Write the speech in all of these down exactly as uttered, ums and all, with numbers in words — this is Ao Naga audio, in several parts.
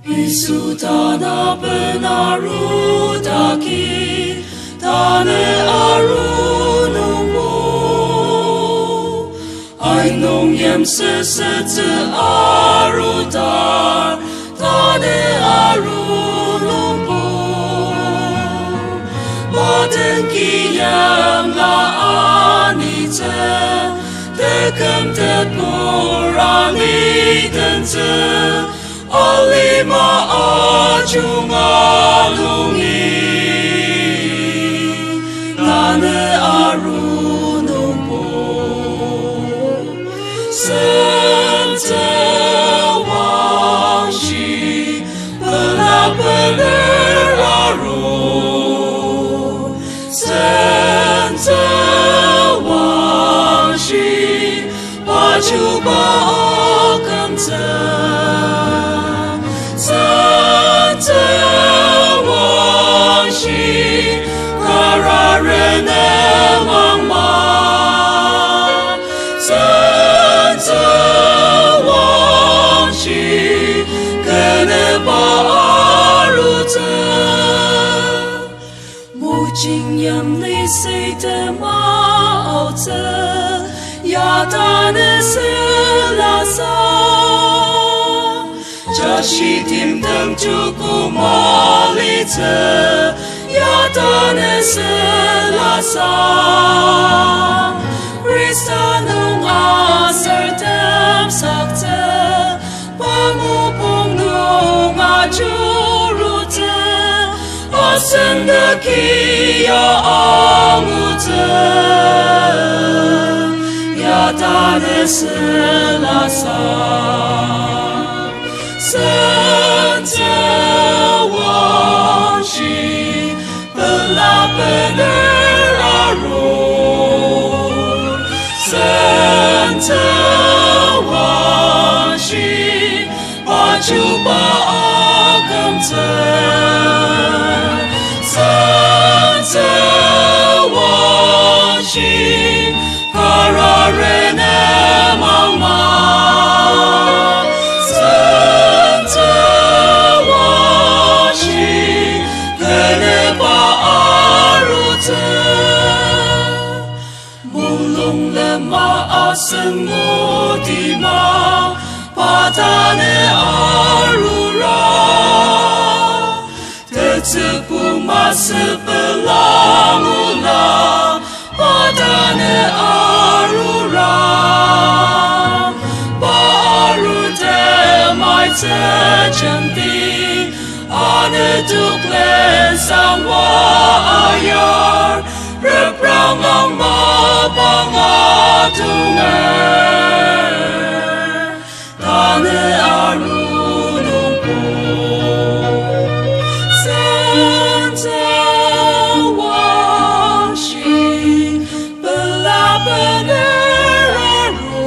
Yisu tanaben arudaki, tanü aru nungbo. Ain nung yimsüsütsü arudar, tanü aru nungbo. Matenki yamla anitsü, teküm tebur alitentsü, alima ajunga nungi, tanü aru nungbo. Sentsü wangshi, pela bener aru. Sentsü wangshi, pajuba akümtsü. Sentsü wangshi, kara rene mangma. Sentsü wangshi, keneba arutsü. Mojing yimli süitema aotsü, ya tanü sülasa. Jashi timtem joko malitsü, ya tanü sülasa. Khrista nung aser temsaktsü, pa mopung nung ajurutsü, asendaki ya angutsü, ya tanü sülasa. Sentsü wangshi, pela bener aru. Sentsü wangshi, pajuba akümtsü. Sentsü wangshi, kara rene mangma. Sentsü wangshi, keneba arutsü. Mulung lema asen mutima, pa tanü arura. Tetsübu masü pelangula, pa tanü arura. Pa aru temaitsü jenti, anü tuklen sangwa ayar, reprang angma panga tunger. Tanü aru nungbo. Sentsü wangshi, pela bener aru.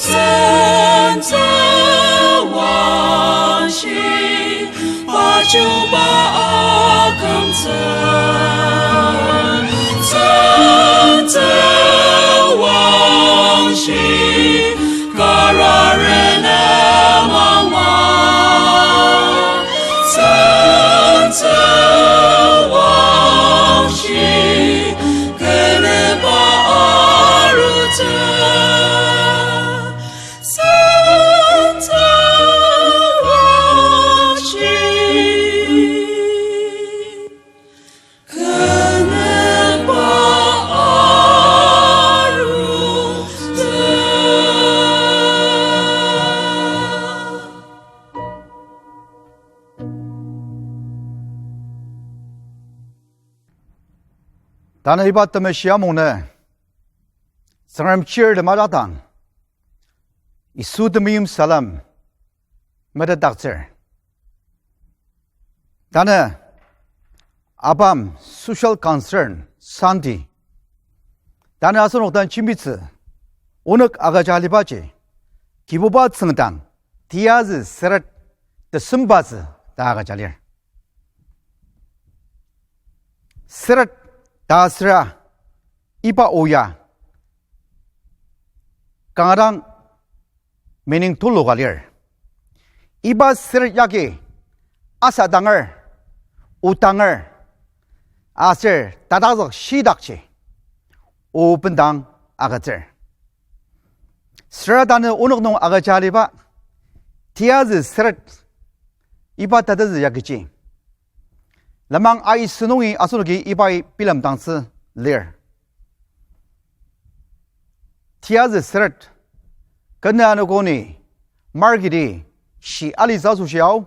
Sentsü wangshi, pajuba akümtsü. Sentsü wangshi, kara rene mangma. Sentsü wangshi, keneba arutsü. Sentsü wangshi, keneba arutsü. Tanü iba temeshi amungnü Tsüngrem chir tema dang, Yisu temeim salem metetdaktsür. Tanü ABAM Social Concern Sunday. Tanü asenok dang jembitsü onük agüja alibaji, Kibuba tsüngdang tiyazü süret tesembatsü ta agüja lir. Süret ta süra iba o ya kanga dang meaning tulu ka lir. Iba seret yagi asadanger, odanger, aser tatakzük shidakji o bendang agütsür. Süra tanü onok nung agüja aliba tiyazü seret iba tetezü ya kechi. Lenmang aisü nungi asenoki ibai bilemdangtsü lir. Tiyazü seret, kena anogo ni marketi shi alitsü asoshi ao,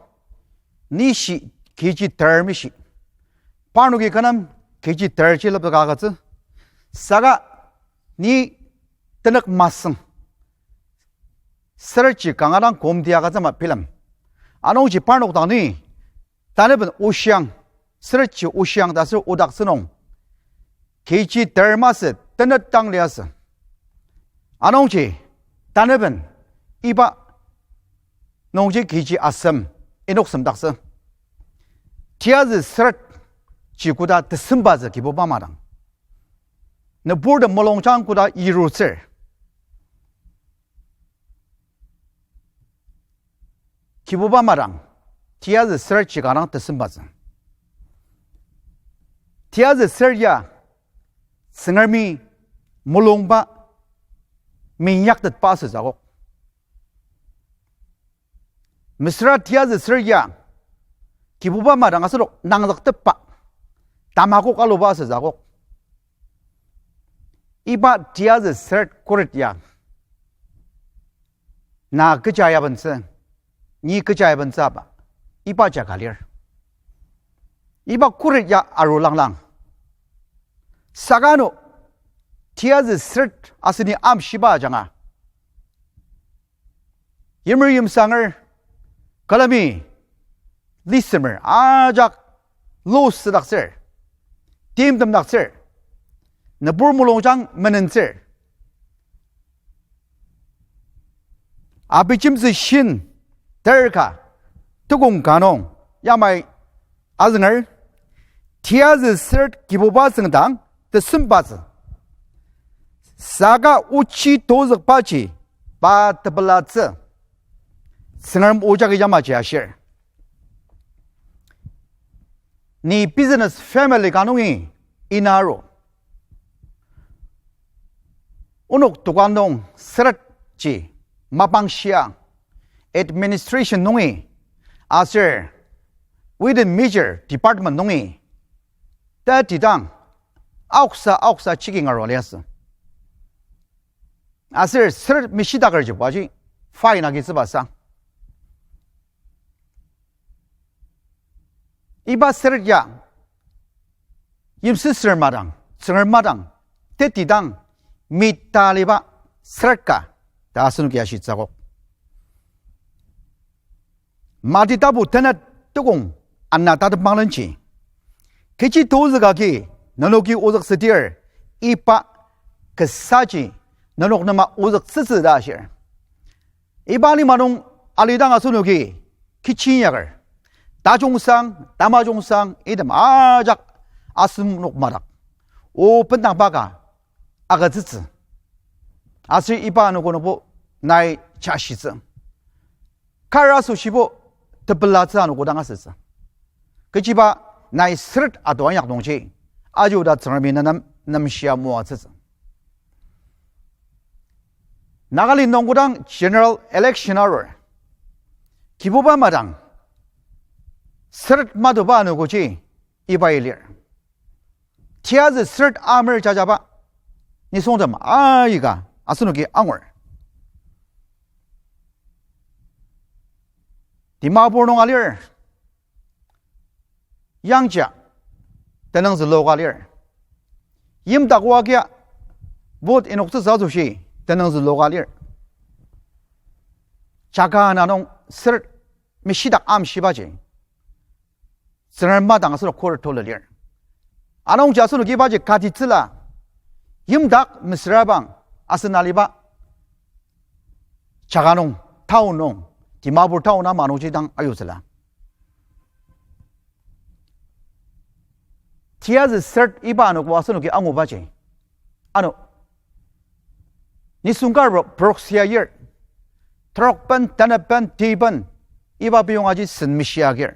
ni shi K G ter mishi. Parnoki kü nem K G ter ji lepzüka agütsü. Saka ni tenük masüng seretji kanga dang komti agütsüma bilem. Anungji parnok dang ni, tanaben oshiang, seretji oshiang ta aser odaktsü nung K G ter masü tenet dang liasü. Anungji tanaben iba nungji K G asem, inok semdaktsü. Tiyazü seretji koda tesembatsü Kibuba madang. Nüburtem mulungjang koda yirutsür. Kibuba madang, tiyazü seretji kanga dang tesembatsü. Tiyazü seret ya Tsüngremi mulungba, minyaktetba asütsü akok. Mesüra tiyazü seret ya Kibuba madang asenok nangzüktepa, tamakok aluba asütsü akok. Iba tiyazü seret khuret ya na kecha ya bentsü, ni kecha ya bentsüba, iba jaka lir. Iba khuret ya arulanglang. Saka ano tiyazü seret aseni amshiba ajanga yimer yimsanger, külemi listemer ajak loss südaktsür, timtemdaktsür, nübur mulungjang menentsür. Abijemtsü shin ter ka, tukong ka nung yamai azünger, tiyazü seret Kibuba tsüngdang tesembatsü. Saka ochi tozükbaji pa tepelatsü. Tsüngrem o jagi yamaji ashir. Ni business family ka nungi ina aru, onok dokan nung seretji mapang shia, administration nungi aser within major department nungi tetidang aoksa aoksa checking aru liasü. Aser seret mishidakerjibaji fine agitsübasa. Iba seret ya yimsüsür madang, Tsüngrem madang, tetidang mitaliba seret ka ta asenoki ashitsü akok. Mati tapu tenet tukong ana tatep manglenji, kechi tozüka agi nenoki ozüktsüdir, iba kasaji nenok nem ozüktsütsü ta ashir. Iba lima nung alidang asenoki kechi inyaker, tajongsang tamajungsang item ajak asenok madak o bendangba ka agütsütsü. Aser iba anogo nungbo nai jashitsü. Kar asoshibo tepelatsü anogo dang asütsü. Kechiba nai seret ado inyak nungji, aji oda Tsüngremi ne nem, nemshia moatsütsü. Nagaland nung kodang general election arur, Kibuba madang seret matoba anogoji ibai lir. Tiyazü seret amer jajaba nisungtem aika asenoki angur. Dimapur nung alir, yangja tenüng züluka lir. Yimdak oa kia vote inoktsütsü asoshi tenüng züluka lir. Jaka ana nung seret mishidak amshibaji Tsüngrem madang asenok khuret tulu lir. Anungji asenoki ibaji katitsüla, yimdak mesüra bang asen aliba jaka nung, town nung, Dimapur town ama nungji dang ayutsüla. Tiyazü seret iba anogo asenoki angubaji, ano nisung kar proxy ayir, trok pen, tanep pen, ti pen, iba pei yongaji sen meshia agir.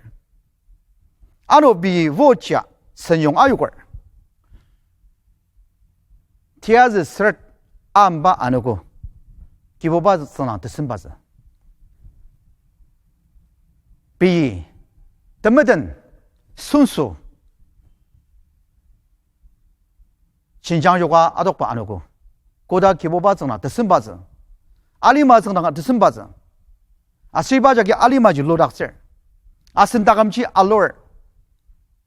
Ano pei vote ya sen yong ayuker. Tiyazü seret amba anogo. Kibuba tsüngdang tesembatsü. Pei temeten sünsü jenjang yoka adokba anogo. Koda Kibuba tsüngdang tesembatsü. Alima tsüngdang tesembatsü. Aser iba jagi alimaji ludaktsür. Asen takümji alur.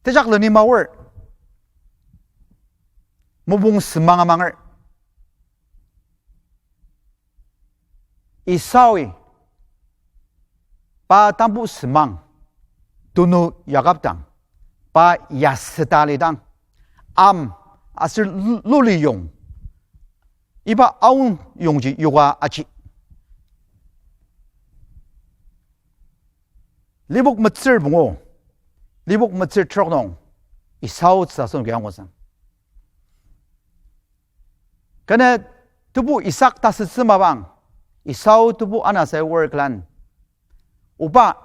Tejakleni maor. Mopung semang amanger. Esaoi pa tambu semang tunu Yakop dang, pa yasüta lidang, am aser lu-, luli yong, iba aoyongji yoka aji. Lipok metsür pungu, Lipok metsür trok nung, Esau tsü asenok ya angutsü. Kene tebu Isak tasütsü mapang, Esau tebu anasai work lan. Oba,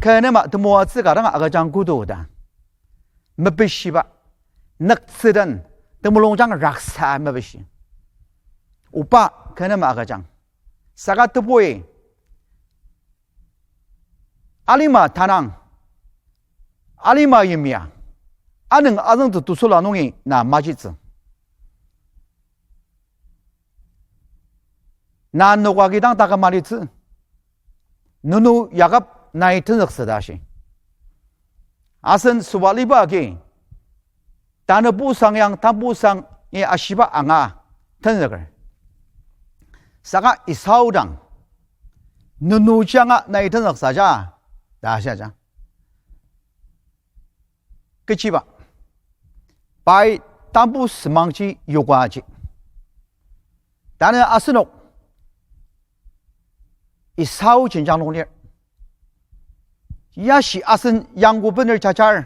kenema temoatsü ka dang agüjang koda ta. Mepeshiba, nüktsüden, temulungjang raksa mepeshi. Oba, kenema agüjang. Saka tebui, alima tanang, alima yimya, anüng azüngtsü tusula nungi na majitsü. Na noka kidang taküm alitsü. Nunu Yakop nai tenzüksü ta shi. Asen sobaliba agi, tanübo sang yang, tanübo sangi ashiba anga tenzüker. Saka Esau dang, nunu janga nai tenzüksaja, ta shiaja. Kechiba, pai tambu semangji yokaji. Tanü asenok Esau jenjang nung lir. Yashi asen yangko bener jajar,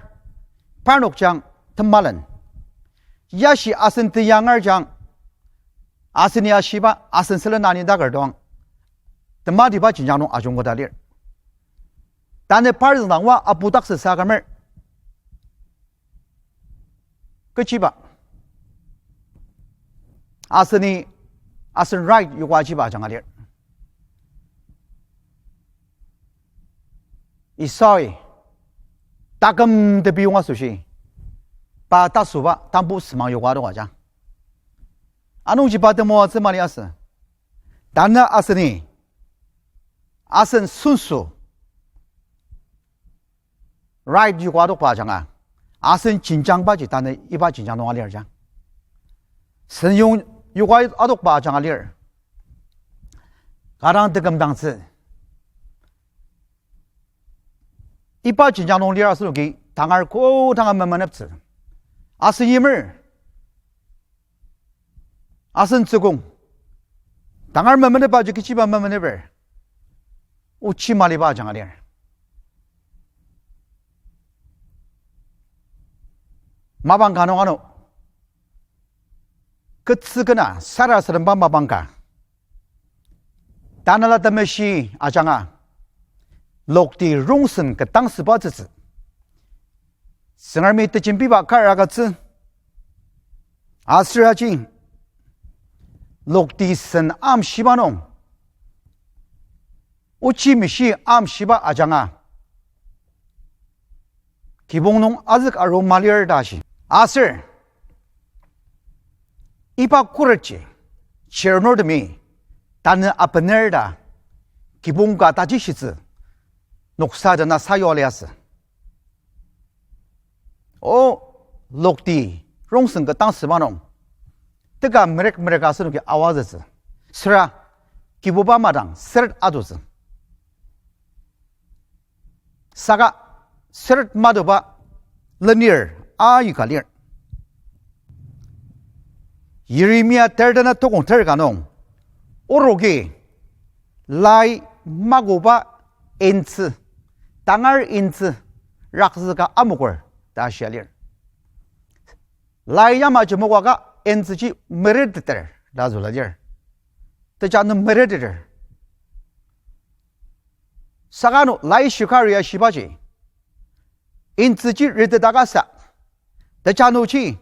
parnok jang temalen. Yashi asen teyangar jang, asen yashiba, asen sülen ani daker dang, tematiba jenjang nung ajungkoda lir. Tanü par züngdangwa apudaktsü sa kümer. Kechiba, aseni asen right yokajiba ajanga lir. Esau-i taküm tebi yonga asoshi, pa tasüba tambu semang yoka adok ajang. Anungji pa temoatsü mali asü. Tanü aseni asen sünsü right yoka adokba ajanga, asen jenjangbaji tanü iba jenjang nung alir ja. Sen yong yoka adokba ajanga lir. Kadang tekümdangtsü, iba jenjang nung lir asenoki tangar kodanga memeneptsü. Asen yimer, asen tsükong, tangar memenepaji kechiba memeneper, ochi maliba ajanga lir. Mapang ka nung ano, ketsü kena sarasademba mapang ka, Tanela Temeshi ajanga lokti rongsen ketdangsüba tsütsü, Tsüngremi tejembiba kar agütsü, aser aji lokti sen amshiba nung, ochi meshi amshiba ajanga kibong nung azük aru malir ta shi. Aser iba khuretji chirnurtemi tanü abener ta kibong ka tajishitsü noksa jena sayua liasü. O lokti rongsen ketdangsüba nung, teka merek merek asenoki awatsütsü, süra Kibuba madang seret atutsü. Saka seret matuba lenir aika lir. Yeremia tertena tokong ter ka nung, orogi lai makoba intsü, tangar intsü rakzüka amoker ta shia lir. Lai yamaji mokoka intsüji mereteter ta züla lir. Teja nem mereteter. Saka ano Laishiba kari ya shibaji, intsüji retetdakasa, tejanuji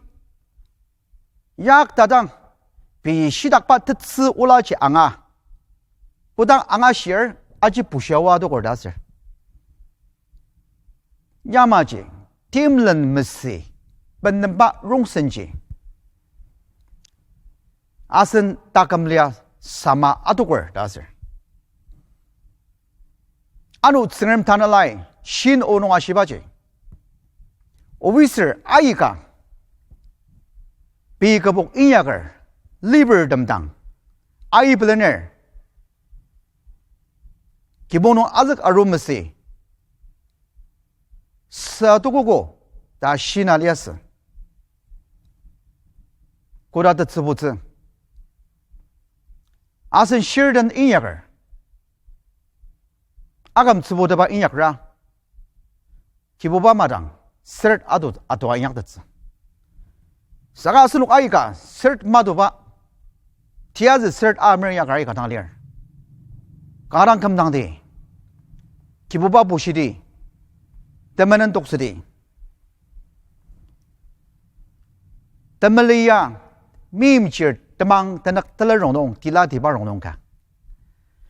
yak tadang, pei shitakba tetsü olaji anga, kodang angashir, aji bushiaoa adoker ta asür. Yamaji, timlen mesü, benemba rongsenji, asen taküm lia sama adoker ta asür. Ano Tsüngrem Tanelai shin o nung ashibaji, owiser aika, pei kübok inyaker, liver temdang, aibelener, kibong nung azük aru mesü, sa tokogo, ta shina liasü. Koda tetsübutsü, asen shirden inyaker, aküm tsübuteba inyakra, Kibuba madang, sert atu, atua inyaktettsü. Saka asenok aika, sert matuba, tiyazü sert amer inyakra aika dang lir. Kanga dang kümdangdi, Kibuba bushidi, temenen toktsüdi, temeli ya, meimchir temang tenük teler rongnung, tila tiba rongnung ka.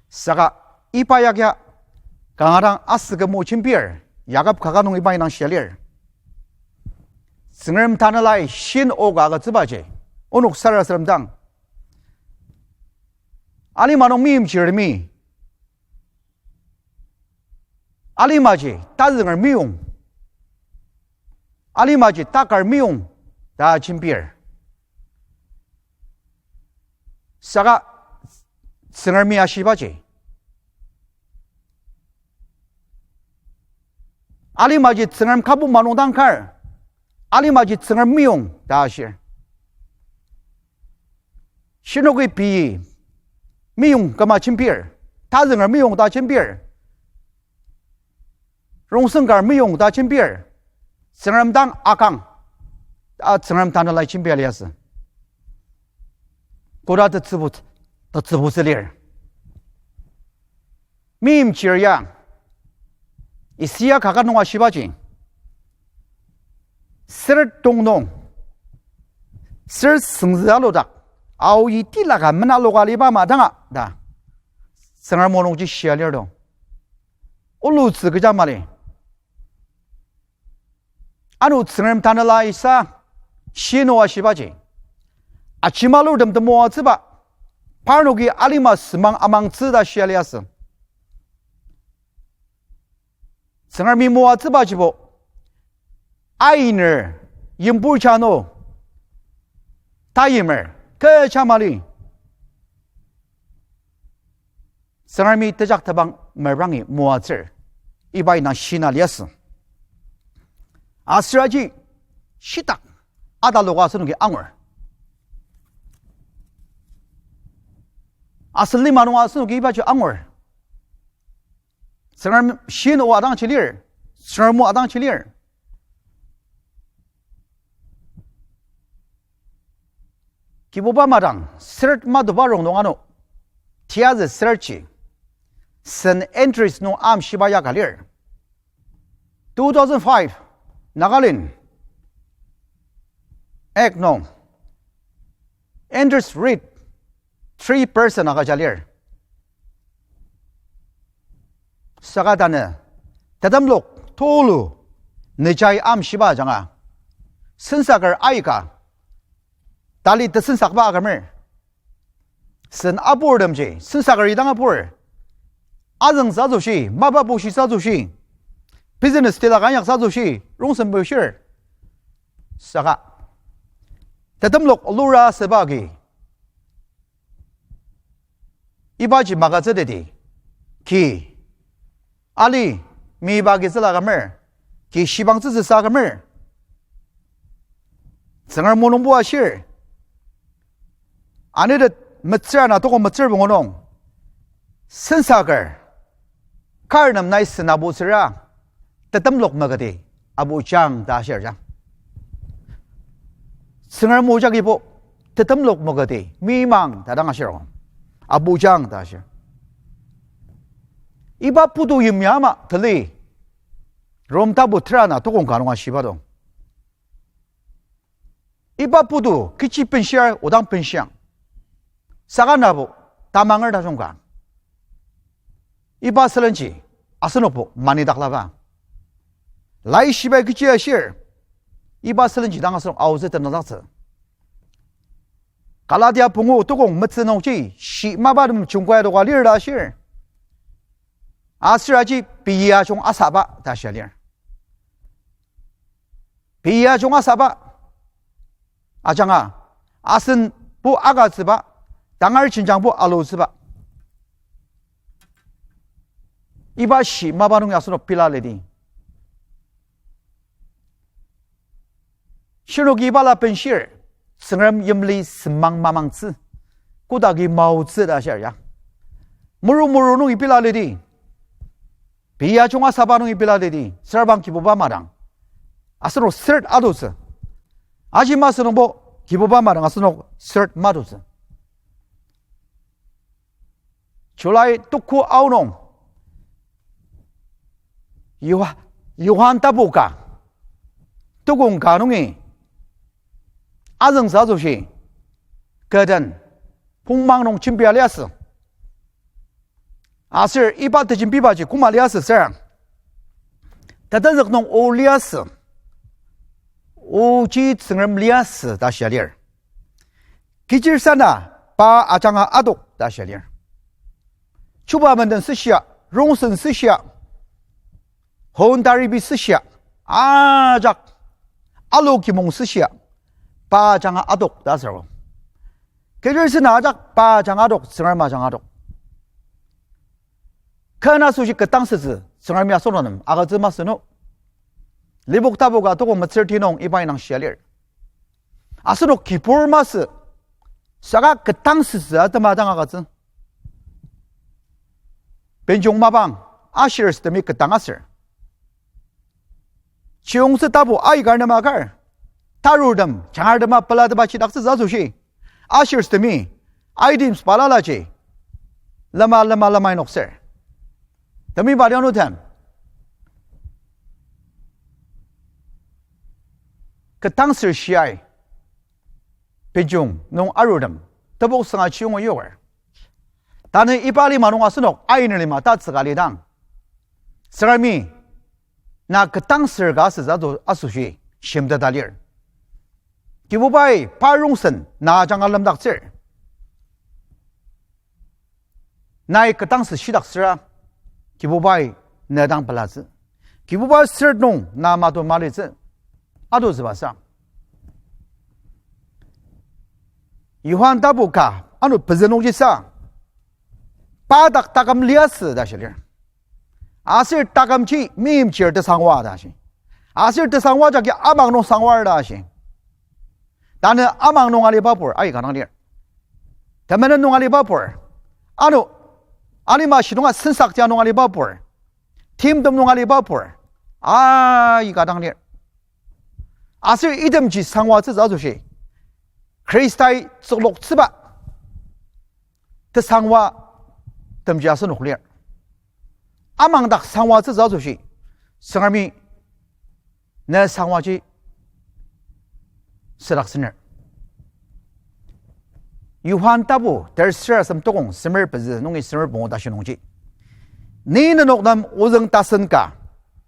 Saka iba yak ya, kanga dang asükümo jembir, Yakob kaka nung iba indang shia lir. Tsüngrem Tanelai shin o ka agütsübaji, onok sarasadem dang, alima nung meimchirtemi, alimaji tazünger meyong, alimaji takar meyong ta jembir. Saka Tsüngremi ashibaji, alimaji Tsüngrem kabu manung dang kar, alimaji Tsüngrem meyong ta ashir. Shinoki pei meyong küma jembir, tazünger meyong ta jembir, rongsen kar meyong ta jembir, Tsüngrem dang akang, ta Tsüngrem Tanelai jembia liasü. Koda tetsübu, tetsübutsü lir. Meimchir ya, Isaia kaka nung ashibaji, sert tongnung, sert süngzü aludak, aoyi tilaka menaloka liba madanga ta, Tsüngrem o nungji shia lir to. Olutsü kecha mali. Ano Tsüngrem Tanelaisa shino ashibaji, ajemalurtem temoatsüba, parnoki alima sümang amangtsü ta shia liasü. Tsüngremi moatsübajibo, ainer, yimbur jano, tayimer, kecha mali. Tsüngremi tejaktepang meprangi moatsür, iba indang shina liasü. Aser aji shitak ataloka asenoki angur. Aser lima nung asenoki ibaji angur. Tsüngrem shin o adangji lir, Tsüngrem o adangji lir. Kibuba madang, sert matuba rongnung ano, tiyazü sertji, Saint Andrew's nung amshiba yaka lir. Two thousand five, Nagaland Act nung, Andrew's Reed, three percent agüja lir. Saka tanü, tetemlok tulu nejai amshiba ajanga, sensaker aika, tali tesensakba akümer. Sen apurtemji, sensaker idang apur. Azüngtsü asoshi, mapa bushitsü asoshi, business tilak inyaksü asoshi, rongsen bushir. Saka, tetemlok lura süba agi, ibaji magütsüteti, ki, ali, miba agitsüla kümer, ki shibangtsütsüsa kümer, Tsüngrem mulungbo ashir. Anitet metsür ana toko metsür pungu nung, sensaker kar nem nai sen aputsüra, tetemlok magüti apu jang ta ashir jang. Tsüngrem o jagibo, tetemlok magüti mimang ta dang ashir, apu jang ta ashir. Iba putu yimya ama tali, Rom tapu tera ana tokong ka nunga shiba dong. Iba putu kechi benshir odang benshiang. Saka nabo tamanger tajung ka. Iba sülenji asenokbo manidaklaba. Laishibai kechi ashir, iba sülenji dang asenok aotsü tenüngdaktsü. Galatia pungu tokong metsü nungji shi mapa tem jungkai adoka lir ta ashir. Aser aji pei ajung asaba ta shia lir. Pei ajung asaba ajanga, asenbo agütsüba, tangar jenjangbo alutsüba. Iba shi mapa nungi asenok pela lidi. Shirnoki iba la benshir, Tsüngrem yimli semang mamangtsü, kodaki maotsü ta shia ya. Muru muru nungi pela lidi. Pei ajung asaba nungi pela lidi, sürabang Kibuba madang asenok sür atutsü. Aji masü nungbo Kibuba madang asenok sür matutsü. July tuku aonung, Yoha-, Johan tapu ka, tukong ka nungi azüngtsü asoshi, kü den pongmang nung jembia liasü. Aser iba tejembibaji koma liasü süra, tetenzük nung o liasü, oji Tsüngrem liasü ta shia lir. Kechiaser na pa ajanga adok ta shia lir. Chuba menden süshia, rongsen süshia, hon taribi süshia, ajak alu kimong süshia, pa ajanga adok ta asür. Kechiaser na ajak pa ajanga adok, Tsüngrem ajanga adok. Kü na asoshi ketdangsütsü Tsüngremi asenok nem agütsü masü no. Lipok tapu ka tukong metsür ti nung iba indang shia lir. Asenok kibur masü, saka ketdangsütsü atema dang agütsü. Benjong mapang ashir sütemi ketdang aser, chiyongtsü tapu aikar nem akar, tarurtem jangartema pelatepa chidaktsütsü asoshi, ashir sütemi items balalaji lema lema lema inokser. Temi bali anutem ketdangsür shiai, benjong nung arurtem tepok sünga chiyonga yoker. Tanü iba lima nung asenok ainer lima tatsüka lidang, Tsüngremi na ketdangsür ka asütsü ato asoshi shimteta lir. Kibubai pa rongsen na ajanga lemdaktsür. Nai ketdangsü shidak süra, Kibubai ne dang pelatsü. Kibuba sür nung na mato malitsü. Ado zübasa, Johan tapu ka ano pezü nungjisa, pa dak taküm liasü ta shia lir. Aser takümji meimchir tesangwa ta shi. Aser tesangwa jagi amang nung sangwar ta shi. Tanü amang nung aliba pur aika dang lir. Temenen nung aliba pur, ano alima shidonga sensaktia nung aliba pur, timtem nung aliba pur aika dang lir. Aser itemji sangwatsütsü asoshi, Khristai tsükloktsüba tesangwa temji asenok lir. Amang dak sangwatsütsü asoshi, Tsüngremi ne sangwaji südaktsüner. Johan tapu tersür asem tokong semer pezü nungi semer pungu tashi nungji, ni nenok nem ozüng tasen ka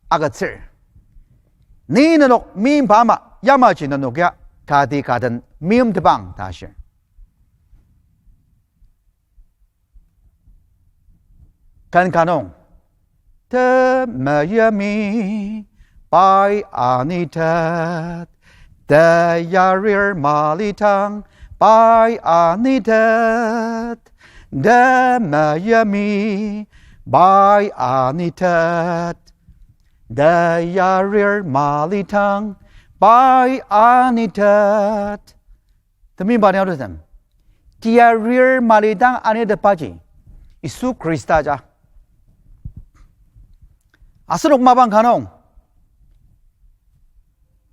agütsür. Ni nenok meimba ama yamaji nenok ya kati ka den meimtepang ta ashir. Ken ka nung, temeyemi pai anitet, teyarir malitang pai anitet, temeyemi pai anitet, teyarir malitang pai anitet. Temi bani arutem, teyarir malitang anitepaji Yisu Khrista ja. Asenok mapang ka nung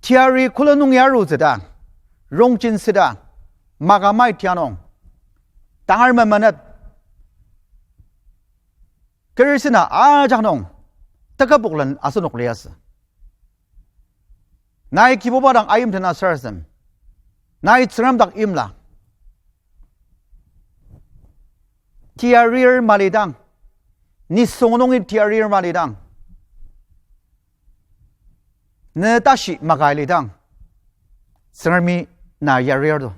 teyari kola nung yarutsüta, rongjin süta, makamai tia nung, tangar memenet, Kerisina ajak nung, teküboklen asenok liasü. Nai Kibuba dang ayimtena sarasadem. Nai Tsüngrem dak imla. Tiarir malidang. Nisung nungi tiarir malidang. Ne tashi maka lidang. Tsüngremi na yarir to.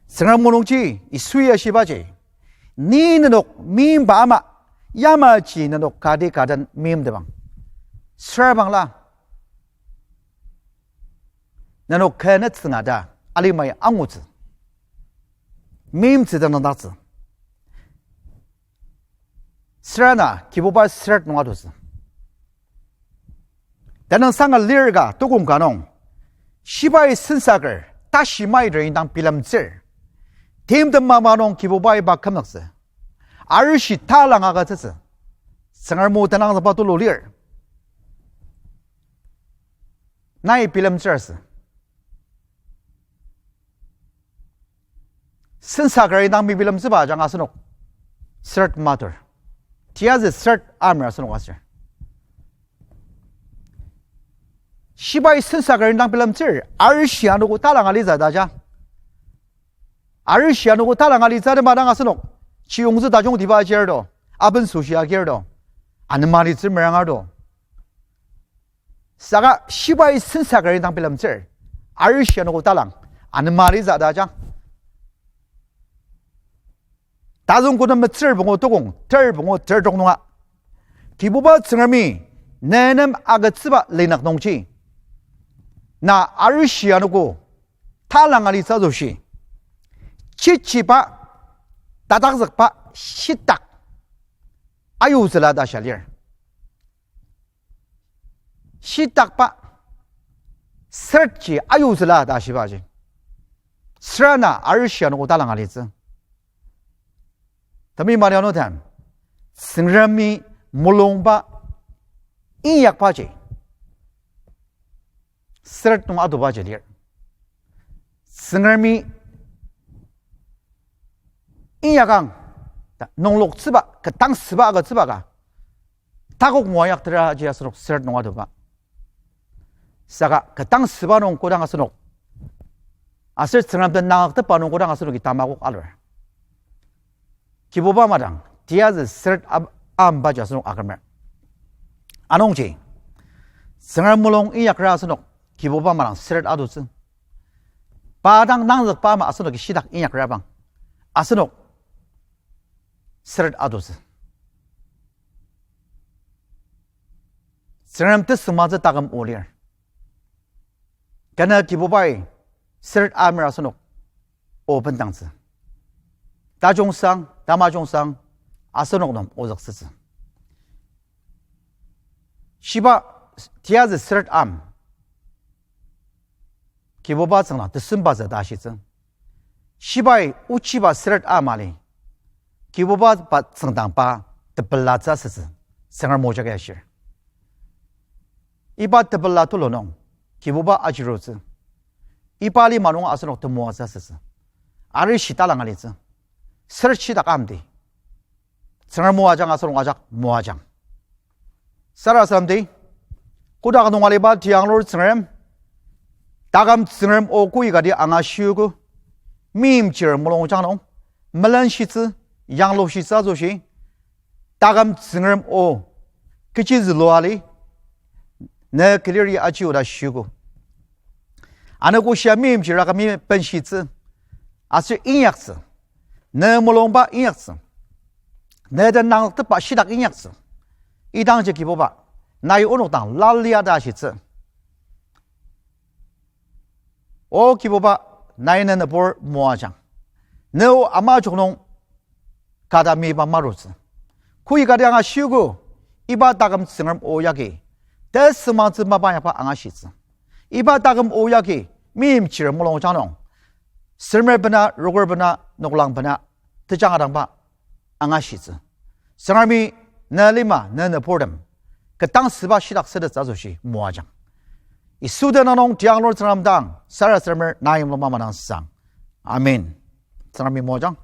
Tsüngrem mulungji Yisui ashibaji, ni nenok meimba ama, yamaji nenok kati ka den meimtebang. Süra bangla, nenok kü nütsünga ta alimai angutsü. Meimtsü ta nüngdaktsü. Sürana Kibuba süret nung atutsü. Tenüng sanga lir ka tukong ka nung, shibai sensaker tashi maiter indang bilemtsür. Timtem mapa nung Kibubai pa kümzüktsü. Arishi talang agütsütsü. Tsüngrem o tenangzükba tulu lir. Nai bilemtsür asü. Sensaker indang mebilemtsüba ajanga asenok süret matur. Tiyazü süret amer asenok aser. Shibai sensaker indang bilemtsür, arishi anogo talang alitsü ta ja. Arishi anogo talang alitsü ta madang asenok chiyongtsü tajungtiba ajir to, aben süshi agir to, anema alitsü meranga to. Saka shibai sensaker indang bilemtsür, arishi anogo talang, anema alitsü ta ja. Tazüng Kodem metsür pungu tukong, ter pungu ter trok nunga, Kibuba Tsüngremi ne nem agütsüba linük nungji, na arishi anogo talang alitsü asoshi, chichiba, tatakzükba, shitak ayutsüla ta shia lir. Shitakba süretji ayutsüla ta shibaji, sürana arishi anogo talang alitsü. Temi mani anutem, Tsüngremi mulungba inyakbaji süret nung atubaji lir. Tsüngremi inyakang ta nungloktsüba, ketang süba agütsüba ka takok moayakteraji asenok süret nung atuba. Saka ketang süba nung kodang asenok, aser Tsüngrem den nangaktepa nung kodang asenoki tamakok alur, Kibuba madang tiyazü süret ab-, ambaji asenok akümer. Anungji, Tsüngrem mulung inyakra asenok Kibuba madang süret atutsü. Pa dang nangzükba ama asenoki shitak inyakrabang, asenok süret atutsü. Tsüngrem tesüngmangtsü taküm o lir. Kena Kibubai süret amer asenok o bendangtsü. Tajungsang, tamajungsang, asenok nem ozüktsütsü. Shiba tiyazü süret am Kibuba tsüngdang tesembatsü ta ashitsü. Shibai ochiba süret ama li, Kibuba pa tsüngdang pa tepelatsü asütsü, Tsüngrem o jagi ashir. Iba tepela tulu nung Kibuba ajirutsü. Iba lima nung asenok temoatsü asütsü. Arishi talang alitsü. Süret shitak amdi, Tsüngrem o ajanga asenok ajak moajang. Sarasademdi, kotak nung aliba tianglur Tsüngrem, taküm Tsüngrem o koikati angashiogo, meimchir mulungjang nung, melenshitsü, yanglushitsü asoshi, taküm Tsüngrem o kechi zülua li, ne kilir ya aji oda shiogo. Anogo shia meimchir akümi benshitsü, aser inyaktsü, ne mulungba inyaktsü, ne den nangzüktepa shitak inyaktsü. Idangji Kibuba, nai onok dang lalia ta ashitsü. O Kibuba, nai ne nübur moajang. Ne o ama jok nung kata miba marutsü. Koikati angashiogo, iba taküm Tsüngrem o yagi tesüngmangtsü mapa yangba angashitsü. Iba taküm o yagi meimchir mulungjang nung, semer bena, roker bena, noklang bena, tejang adangba angashitsü. Tsüngremi ne lima, ne nüburtem ketang süba shitak sütettsü asoshi moajang. Yisu tenüng nung tianglur Tsüngrem dang sarasademer nai mulung mamadang sang. Amen. Tsüngremi moajang.